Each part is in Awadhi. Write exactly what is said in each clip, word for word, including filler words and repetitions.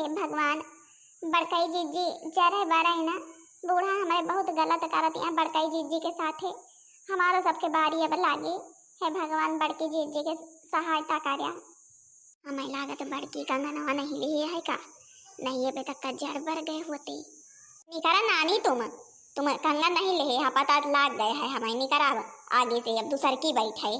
हे भगवान, बड़कई जिज्जी जरे बरे ना, बूढ़ा हमरे बहुत गलत करत या बड़कई जिज्जी के साथे। हमारो सबके बारी अब लागे। हे भगवान, बड़की जिज्जी के सहायता कर्या। हमें लागत बड़की कंगनवा नहीं लिहे है का? नहीं, अबे तक का जर बर गए होते। निकरा नानी तुम, तुम कंगन नहीं लिहे, हाँ पता लाग गए है हमें। निकरा अब आगे से, अब दूसर की बैठ है।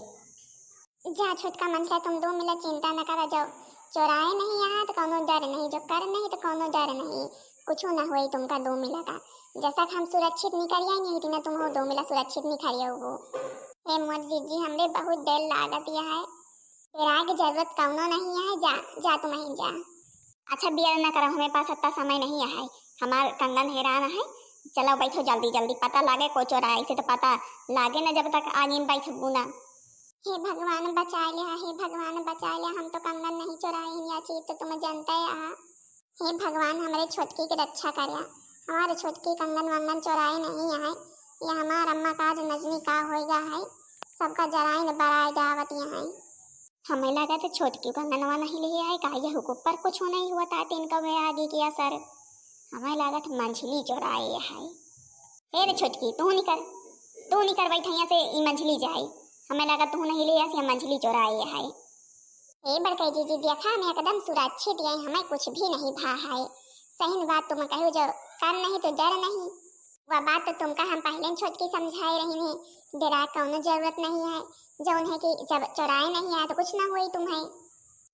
जा छोटका मंझला, तुम दो मिला चिंता न करा, जो चोराए नहीं यहाँ तो कौनो डर नहीं, जो कर नहीं तो कौनो डर नहीं, कुछ ना होई तुमका दो मिला का। जैसा कि हम सुरक्षित निकरिया नहीं थी ना, तुम हो दो मिला सुरक्षित निकरिया हो। हे मोर जिज्जी, हमरे बहुत डर लागत या है, तेरा के जरूरत कौनो नहीं है, जा, जा तुम ही जा। अच्छा बियर न करो, हमें पास इतना समय नहीं है, हमार कंगन हैरान है। चलो बैठो जल्दी जल्दी, पता लागे को चोराए, ऐसे तो पता लागे न जब तक आगे में बैठबू ना। हे भगवान बचा लिया, हे भगवान बचा लिया, हम तो कंगन नहीं चोराए, या चीज तो तुम जानते हैं। हे भगवान, हमरे छोटकी के रक्षा कर्या, हमारे छोटकी कंगन वंगन चोराए नहीं है, ये हमार अम्मा का आज नजनी का होएगा है, सबका जराइन बराए जावत यहाँ। हमें लागत छोटकी कंगनवा नहीं लिहे है, का ये हुकुम पर कुछ नहीं हुआ था, तीन का वे आगे की असर। हमें लागत मंझली चोराए है। हे रे छोटकी, तू निकर, तू निकर बैठ यहाँ से, ई मंझली जाए। हमें लागत तू नहीं लिहे है, से मंझली चोराए है। हे बड़कई जिज्जी, देखा, हम एकदम सुरक्षित है, हमें कुछ भी नहीं भा है। सही बात तुम कहू, जो कर नहीं तो डर नहीं। वह बात तो तुमका हम पहले छोटकी समझाए रही ने, डरा कौनो जरूरत नहीं है। जौन है कि जब चोराए नहीं है तो कुछ ना हुई तुम्हें।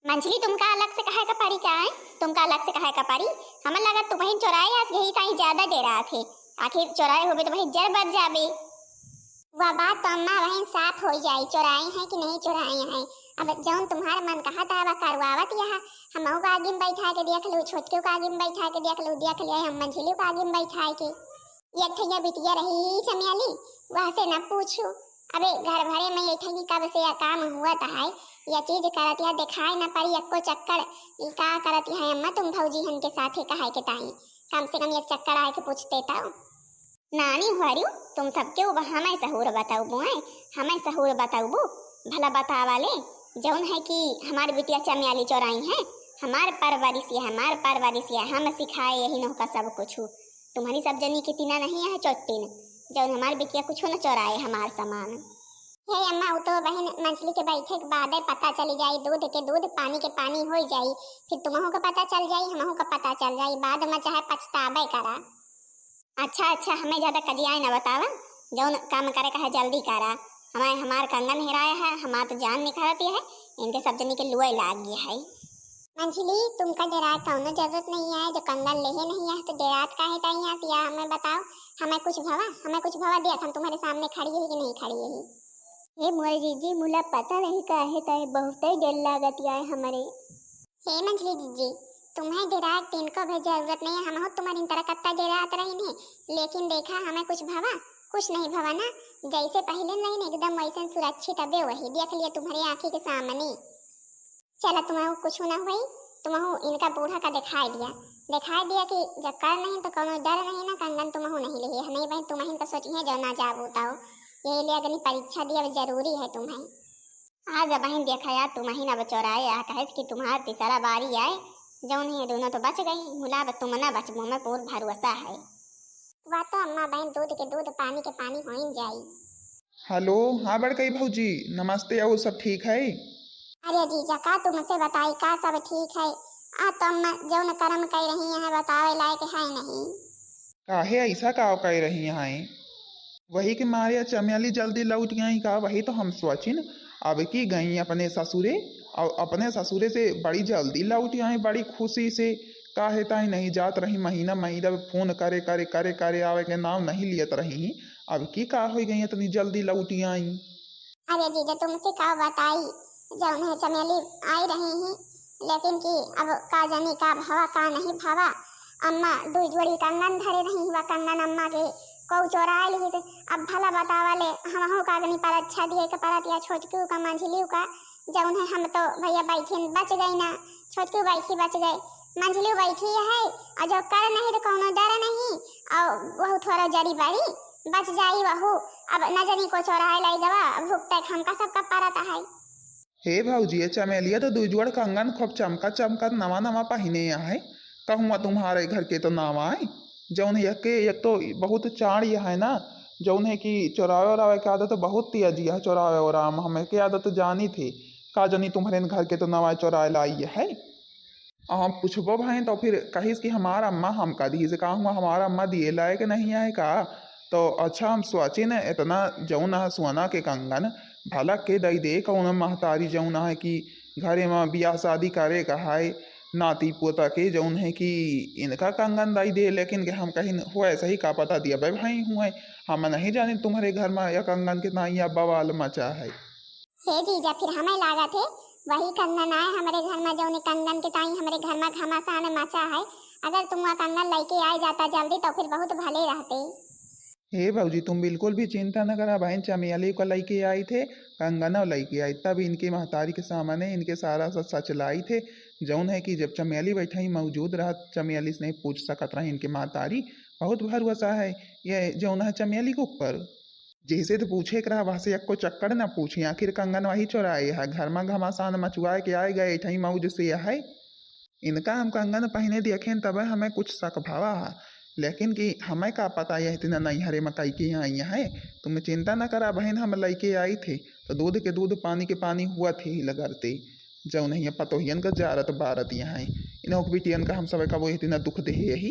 मंझली, तुमका अलग से कहे का पड़ी का है? तुमका अलग से कहे का पड़ी? हमें लगा तुम्हें चोराए आज यही ताई ज्यादा डेरा थे, आखिर चोराए होबे तो वही जर बच जाबे। वह बात तो अम्मा बहन साफ हो जाई, चोराई है कि नहीं चोराई है। अब जौन तुम्हार मन कहा था वह करवावत यह, हमहू का आगे में बैठा के देख लू, छोटकियों का आगे में बैठा के देख लू, देख लिया हम मंझिलियों का आगे में बैठा के। ये ठैया बिटिया रही चमेली, वह से न पूछू। अबे घर भरे में ये ठैया कब से यह काम हुआ था है, यह चीज करत यह दिखाई न पड़ी एको चक्कर। ई का करत यह अम्मा तुम भौजी हन के साथे कहे के ताई, कम से कम एक चक्कर आए के पूछते ताऊ। नानी हुआरू, तुम सबके उब हमें सहूर बताउबू, हैं? हमें सहूर बताउबू, भला बतावा ले, जौन है कि हमार बिटिया चम्याली चोराई है, हमार परवरिश ये, हमार परवरिश ये, हम सिखाए यही नौका सब कुछ। तुम्हारी सब जनी के तीना नहीं है चोट्टिन, जौन हमार बिटिया कुछ न चोराए हमार सामान। हे अम्मा, उ तो बहिन मंझली के बैठे के बादे पता चली जाई, दूध के दूध, पानी के पानी होई जाई, फिर तुमहू के पता चल जाई, हमहू के पता चल जाई, बाद में चाहे पछतावे करा। अच्छा, अच्छा, हमें ज्यादा कजियाए न बतावा, जौन काम करे का है जल्दी करा। हमारे, हमार कंगन हेराया है, हमार तो जान निकलती है, इनके सब जनी के लुए लाग गया है। मंझली, तुमका डराए कौनो जरूरत नहीं है, जो कंगन लेहे नहीं है तो डरात काहे ताई है? या हमें बताओ, हमें कुछ भवा, हमें कुछ भवा दिया, हम तुम्हारे सामने खड़ी है कि नहीं खड़ी है? हे मोरे जीजी, मुला पता नहीं काहे ताई बहुते डर लागत आए हमरे। हे मंझली जीजी, तुम्हें डेराए के तिनको भी जरूरत नहीं है, हमहू तुम्हारी तरह कत्ता डेरात रही नहीं, लेकिन देखा हमें कुछ भवा, कुछ नहीं भवा ना, जैसे पहले नहीं ना एकदम वैसे सुरक्षित अबे वही देख लिया तुम्हारी आँखी के सामने। चला तुम्हें कुछ ना हुई, तुम्हें इनका बूढ़ा का दिखाई दिया, दिखाई दिया कि जब कर नहीं तो कौनो डर नहीं ना, कंगन तुम्हें नहीं लिही है, नहीं बहन तुम्हें तो सोची है जो ना जाबू ताऊ, यही लिए अग्नि परीक्षा दिया जरूरी है तुम्हें। आज बहिन देखा यार, तुम ही ना बचोराए, आ कहे कि तुम्हार तीसरा बारी आए, जौन ही दोनों तो बच गई, मुला अब तुम ना बचबो, हमें पूर्ण भरोसा है। वह तो अम्मा बहन दूध के दूध, पानी के पानी होइन जाई। हेलो, हाँ बड़कई भौजी, नमस्ते, और सब ठीक है? अरे जीजा, का तुमसे बताई, का सब ठीक है? आ तो अम्मा जौन करम कह रही है, बतावे लायक है नहीं। काहे ऐसा का कह रही हैं? वही के मारे चमेली जल्दी लौट आई का, वही तो हम सोचिन। अब की गई अपने ससुरे, और अपने ससुरे से बड़ी जल्दी लौट आई, बड़ी खुशी से। काहे ताई नहीं जात रही, महीना महीना में फोन करे करे करे करे आवे के नाम नहीं लियत रही। अब की का हो गई इतनी जल्दी लौट आई? अरे जीजा, तुमसे का बताई, जौन है चमेली आई रही ही, लेकिन कि अब का जानी का भवा का नहीं भवा। अम्मा दुई जोड़ी कंगन धरे रही, वह कंगन अम्मा के कौ चोराए लिही से। अब भला बतावा ले, हमहू का अग्नि परीक्षा दिए के परत या छोटकियों का, मंझलियों का, जौन है हम तो भैया बैठिन बच गई ना, छोटकियों बैठी बच गए, मंझलियों बैठी है, और जो कर नहीं तो कौनो डर नहीं, और वहू थोड़ा जड़ी बड़ी बच जाई वहू। अब न जानी को चोराए लाई गवा, भुगते हमका सबका परत है। हे भौजी, ये चमेलिया तो दुई जोड़ कंगन खूब चमका चमका नवा नवा पहिने आहे, कहूँ तुम्हारे घर के तो नाम आए, जौन है यके, एक तो बहुत चाड़ यह है ना, जौन है कि चोरावे ओरावे के आदत बहुत तेज यह, चोरावे ओरावे में हमें के आदत जानी थे, का जानी तुम्हारे घर के तो नाम आए चोराए लाई है। हम पूछबो भाई तो फिर कहिस कि हमार अम्मा हमका दी से, का हुआ हमार अम्मा दिए लायक नहीं है का? तो अच्छा हम सोचिन इतना जौन है सोना के कंगन भला के दई दे, कौन महतारी जौन है कि घरे में बियाह शादी करे का है, नाती पोता के जौन है कि इनका कंगन दई दे, लेकिन के हम कहिन हुए सही का पता दिया बे भाई हुए, हम नहीं जाने तुम्हारे घर में या कंगन के ना या बवाल मचा है। हे जीजा, फिर हमें लागत है वही कंगन आए हमरे घर में, जौन कंगन के ताई हमरे घर में घमासान मचा है। अगर तुम वह कंगन लइके आए जाता जल्दी तो फिर बहुत भले रहते। हे भौजी, तुम बिल्कुल भी चिंता न करा, बहन चमेली को लइके आई थे, कंगनव लइके आई, तब इनके महतारी के सामने इनके सारा सच सच लाई थे। जौन है कि जब चमेली बैठई मौजूद रहत, चमेली से नहीं पूछ सकत रहे इनके महतारी, बहुत भरोसा है ये जौन है चमेली के ऊपर। जैसे तो पूछे के रहा, वहसे एक्को चक्कर ना पूछे, आखिर कंगन वही चोराए है, घर में घमासान मचुआए के आए गए, इठई मौज से है। इनका हम कंगन पहने देखें तबे हमें कुछ शक भवा है, लेकिन कि हमें का पता यह इतना नैहरे में कई के आई है। तुम चिंता न करा बहन, हम लइके आई थे तो दूध के दूध पानी के पानी हुआ थे ही लगरते, जौन है पतोहियन का जारत बारत यहाँ है, इन्हों के बिटियन का हम सब का वो इतना दुख दे यही।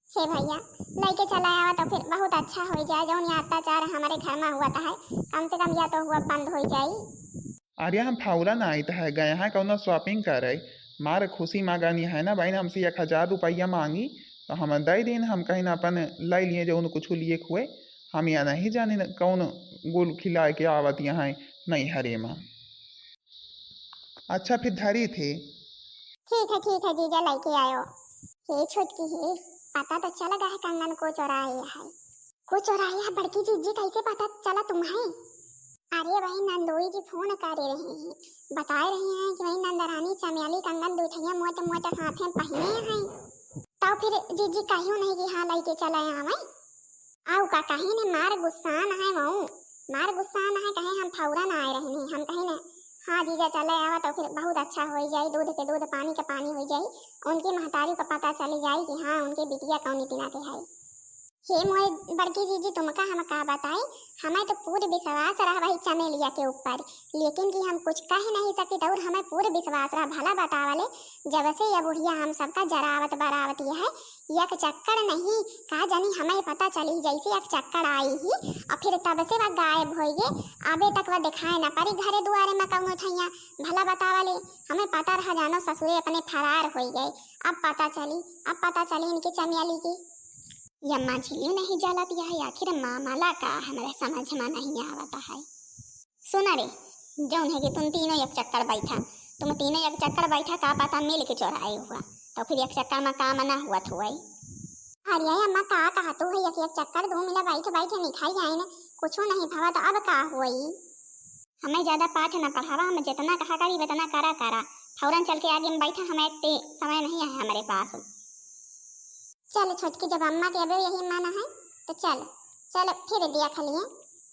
हे भैया, लइके चला आवा तो फिर बहुत अच्छा हो जाए, जौन ये अत्याचार हमारे घर में हुआ था है, कम से कम या तो हुआ बंद हो जाई। अरे हम फौरन आइत है, गए हैं कौनो shopping करे, मार खुशी मांगनी है ना बहन, हमसे एक हजार रुपया मांगी तो हम दे दिन, हम कहीं अपन ले लिए जौन कुछ लिए हुए, हम यह नहीं जाने न कौन गुल खिलाए के आवत यहाँ नैहरे में। अच्छा फिर धरी थे। ठीक है, ठीक है जीजा, लइके आयो। हे छोटकी हे, पता तो चल गया है कंगन को चोराए है। को चोराए है बड़की जीजी, कैसे पता चला तुम्हें? अरे वही नंदोई जी फोन करे रहे हैं, बताए रहे हैं कि वही नंदरानी चमेली कंगन दुठैया मोट मोट हाथे पहने हैं। तब फिर जीजी कहियो नहीं कि हाँ लइके चले आवे। आउ का कही ने मार गुस्सान है वो, मार गुस्सान है, कहे हम फौरन आए रहने, हम कहे ने हाँ जीजा चले आवा तो फिर बहुत अच्छा हो जाई, दूध के दूध पानी के पानी हो जाई, उनकी महतारी को पता चली जाई कि हाँ उनके बिटिया कौन इतना के है। हे मोरे बड़की जीजी, तुमका हम का बताई, हमें तो पूर्ण विश्वास रहा वही चमेलिया के ऊपर, लेकिन कि हम कुछ कह नहीं सकित और हमें पूर्ण विश्वास रहा। भला बतावले, जब से यह बुढ़िया हम सबका जरावत बरावत यह है, एक चक्कर नहीं, का जानी हमें पता चली जैसे एक चक्कर आई ही, और फिर तब से वह गायब होई गए, अबे तक वह दिखाए न पड़ी घरे दुआरे में कौनो ठैया। भला बतावले, हमें पता रहा जानो ससुरे अपने फरार होई गए। अब पता चली, अब पता चली इनकी चमेली की। यम्मा झिलियो नहीं जलत यह, आखिर मामला का हमरे समझ में नहीं आवत है। सुना रे, जौन है कि तुम तीनों एक चक्कर बैठा, तुम तीनों एक चक्कर बैठा, का पता मिल के चोराए हुआ, तो फिर एक चक्कर में काम ना हुआ थुआई। अरे अम्मा, का कहा तू है, एक, एक चक्कर दो मिला बैठ बैठ निकल जाए ने, कुछो नहीं भवा, तो अब का हुई? हमें ज्यादा पाठ ना पढ़ावा, हम जितना कहा करी उतना करा करा, फौरन चल के आगे में बैठा, हमें इतने समय नहीं है हमारे पास। चल छोटकी, जब अम्मा के अबे यही मन है तो चल, चल फिर देख लिए,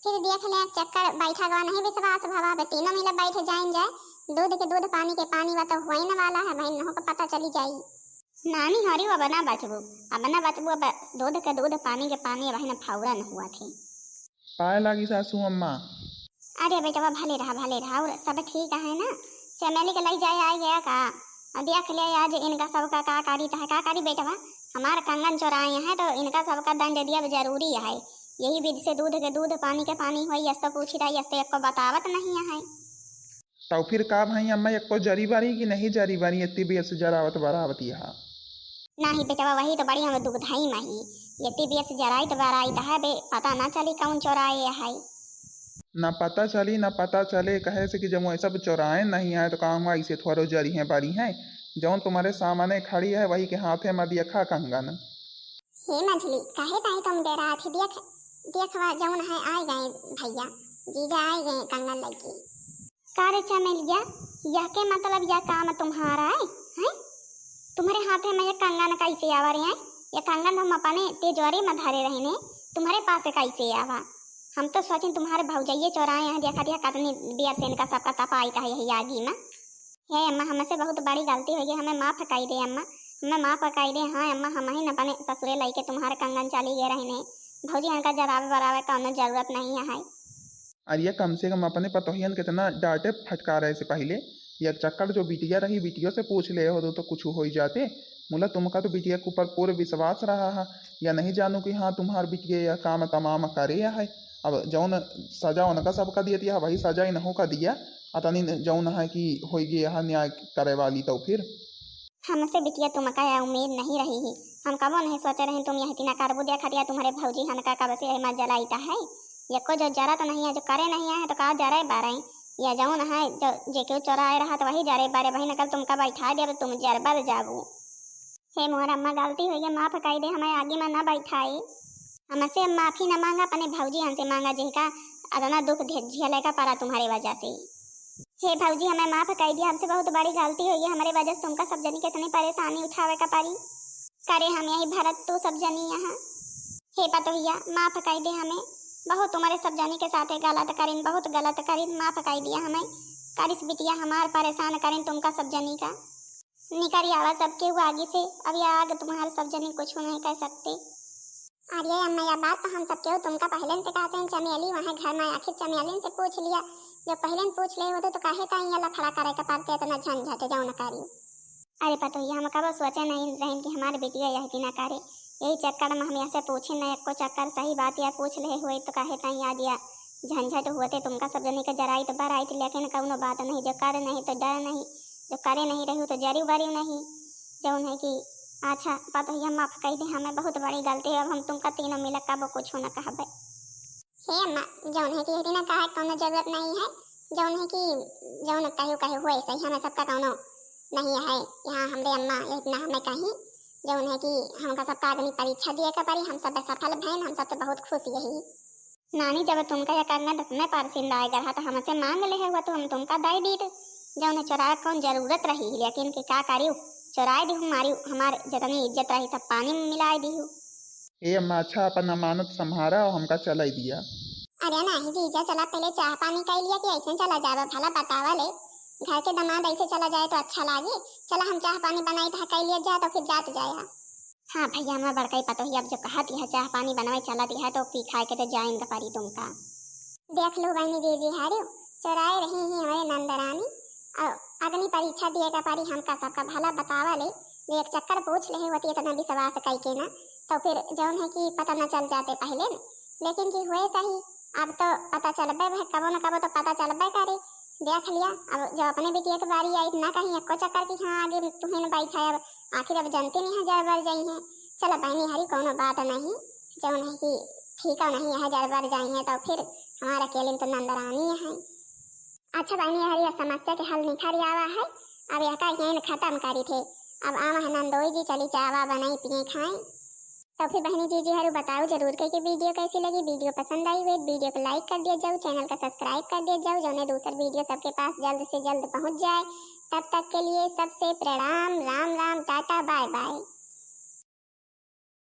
फिर देख ले चक्कर बैठा गवा नहीं विश्वास भवा, अब तीनों मिला बैठ जाइन जाए, दूध के दूध पानी के पानी वा तो हुआइन वाला है, बहन नहो को पता चली जाई। नानी हरी अब ना बचबू, अब ना बचबू, अब दूध के दूध पानी के पानी बहन फौरन हुआ थे। पाए लागी सासू अम्मा। अरे बेटवा, भले रहा, भले रहा। और सब ठीक है ना? चमेली के लई जाए आई गया का? अब देख ले आज इनका सबका का करी, तहे का करी बेटवा? हमार कंगन चोराए हैं तो इनका सबका दंड दिया जरूरी है। यही विधि से दूध के दूध, पानी के पानी होई, यस तो पूछी रही, यस तो एको बतावत नहीं है। तो फिर का भाई अम्मा, एको जरी बारी कि नहीं जरी बारी, इतनी बेर से जरावत बरावत यहाँ? नाही बेटवा, वही तो बड़ी हम दुख धाई माही। ये ती बेस जराइत बराइत है बे, पता ना चली कौन चोराए है। ना पता चली, ना पता चले, कहे से कि जब वो सब चोराए नहीं आए तो काम ऐसे थोड़ो जरी हैं बरी हैं। जौन तुम्हारे सामने खड़ी है वही के हाथे में दिया खा कंगन। हे मझली, काहे ताई तुम डेरात ही? देख, देखवा जौन है आए गए भैया, जीजा आए गए कंगन लइके। का रे चमेलिया, यह के मतलब यह काम तुम्हारा है, हैं? तुम्हारे हाथे में ये कंगन कैसे आवा रे, हैं? ये कंगन हम अपने तिजोरी में धरे रहने, तुम्हारे पास से कैसे आवा? हम तो सोचिन तुम्हारे भौजइये चोराए हैं, देखा देखा कतनी बियर से इनका सबका तपाई का है यही आगी में। हे अम्मा, हमसे बहुत बड़ी गलती हो गई, हमें माफ कर दे अम्मा। हमें माफ कइ दे। हाँ अम्मा, हमहिन अपने ससुरे लइके तुम्हारे कंगन चली गए रहने। भौजी, इनका जरावे बरावे कउनो जरूरत नहीं है। अरे, कम से कम अपने पतोहियन के इतना डांटे फटकारे से पहिले, या चक्कर जो बिटिया रही, बिटियो से पूछ ले होतो तो कुछ होइ जाते। मुला तुमका तो बिटिया के ऊपर पूरे विश्वास रहा है, या नहीं जानू कि हाँ, तुम्हार बिटिया या काम तमाम करे है। अब जौन सजा उनका सबका दिया दिया, वही सजा इन्हों का दिया। अतनी जौन है कि होइ गया है न्याय करे वाली, तो फिर हमसे बिटिया तुमका या उम्मीद नहीं रही ही। हम कबो नहीं सोचे रहे तुम यह इतना करबू। देखा दिया तुम्हारे भौजी हनका कब से एमा जलाइत है। यको जो जरत नहीं है, जो करे नहीं है, तो का जरे बारे? या जौन है, जो जे केहू चोराए रहा, तो वही जरे बारे, वही नकल तुमका बैठा दे, अब तुम जरबर जाबू। हे मोर अम्मा, गलती होइ गई, माफ कइ दे, हमें आगे में ना बैठाए। हमसे माफी ना मांगा, अपने भौजी हन से मांगा, जेका अतना दुख झे-, झेले का पड़ा तुम्हारे वजह से। हे भौजी, हमें माफ कइ दिया, हमसे बहुत बड़ी गलती होइ गई, हमरे वजह से तुमका सब जनी के इतनी परेशानी उठावे का पड़ी। करे हम यही भरत तू सब जनी यहाँ। हे पतोहिया, माफ कइ दे हमें, बहुत तुम्हारे सब जनी के साथे गलत करिन, बहुत गलत करिन, माफ कइ दिया हमें। करिस बिटिया हमार परेशान करिन तुमका सब जनी का। निकल आवा सबके वो आगे से, अब ये आग तुम्हारे सब जनी कुछ नहीं कह सकते। अरे अम्मा, यह बात तो हम सबके तुमका पहले से कहते हैं, चमेली वहाँ घर में आखिर चमेली से पूछ लिया। जब पहले पूछ ले होते तो काहे का ये लफड़ा करे के पड़ते इतना झंझट जौन करी। अरे पतोहिया, हम कबो सोचे नहीं रहे कि हमारे बिटिया यह इतना करे। यही चक्कर में हम ऐसे पूछे नहीं, एको चक्कर सही बात या पूछ ले हुए तो काहे ताई आज या झंझट हुए थे तुमका सब जनी के जराइत बराइत, लेकिन कौनो बात नहीं, जो करे नहीं तो डर नहीं, जो करे नहीं रही तो जरी बरी नहीं। जौन है कि अच्छा पतोहिया, माफ कइ दे, हमें बहुत बड़ी गलती है, अब हम तुमका तीनों मिला कबो कुछ न कहबे। हे अम्मा, जौन है कि इतना कहा कौनो जरूरत नहीं है, जौन है कि जौन कहो कहो हुए सही, हमें सबका कौनो नहीं है। यहाँ हमरे अम्मा इतना हमें कहीं, जौन है कि हमका सबका अग्नि परीक्षा दिए के पड़ी, हम सब सफल भैन, हम सब तो बहुत खुश यही। नानी, जब तुमका यह कंगन इतने पसंद आए रहा तो हमसे मांग ले हुआ तो हम तुमका दे दीत। जौन चोरावे कौन जरूरत रही, लेकिन कि का करियो, चोराए दिहु, मारियो, हमार जितनी इज्जत रही सब पानी में मिलाए दिहु। ए अम्मा, अच्छा अपन अमानत संभारा और हमका चलाई दिया। अरे नाही जीजा, चला पहले चाह पानी कइ लिया कि ऐसे चला जावे, भला बतावा ले, घर के दामाद ऐसे चला जाए तो अच्छा लागे। चला हम चाह पानी बनाई था, कइ लिया जा तो फिर जात जाया। हाँ भैया, हमार बड़कई पतोहिया अब जो कहत यह चाह पानी बनवाई चलत यह तो पी खाए के तो जाइन का परी तुमका। देख लो बहनी जीजी हारियो, चोराए रही ही हमारे नंदरानी और अग्नि परीक्षा दिए का परी हमका सबका। भला बतावा ले, जो एक चक्कर पूछ ले होती इतना विश्वास कई के ना, तो फिर जौन है कि पता न चल जाते पहले न, लेकिन कि हुए सही, अब तो पता चलबे है, कबो न कबो तो पता चलबे करे। देख लिया, अब जो अपने बिटिया के बारी आई ना कहीं एको चक्कर की हाँ आगे तुहिन बैठा है, अब आखिर अब जनते नहीं है जरबर जाई है। चला बहनी हरी कौनो बात नहीं, जौन है कि ठीक है नहीं है जरबर जाई है तो फिर हमारा अकेले तो नंदरानी है। अच्छा बहनी हरी, यह समस्या के हल निखर आवा है, अब यह का यहीं खत्म करी थे। अब आवा है नंदोई जी, चली चावा बनाई पिए खाए। तो फिर बहनी जीजी हरु बताओ जरूर के, के वीडियो कैसी लगी। वीडियो पसंद आई हुई वीडियो को लाइक कर दिया जाओ, चैनल का सब्सक्राइब कर दिया जाओ, जौने दूसर वीडियो सबके पास जल्द से जल्द पहुँच जाए। तब तक के लिए सबसे प्रणाम, राम राम, टाटा, बाय बाय।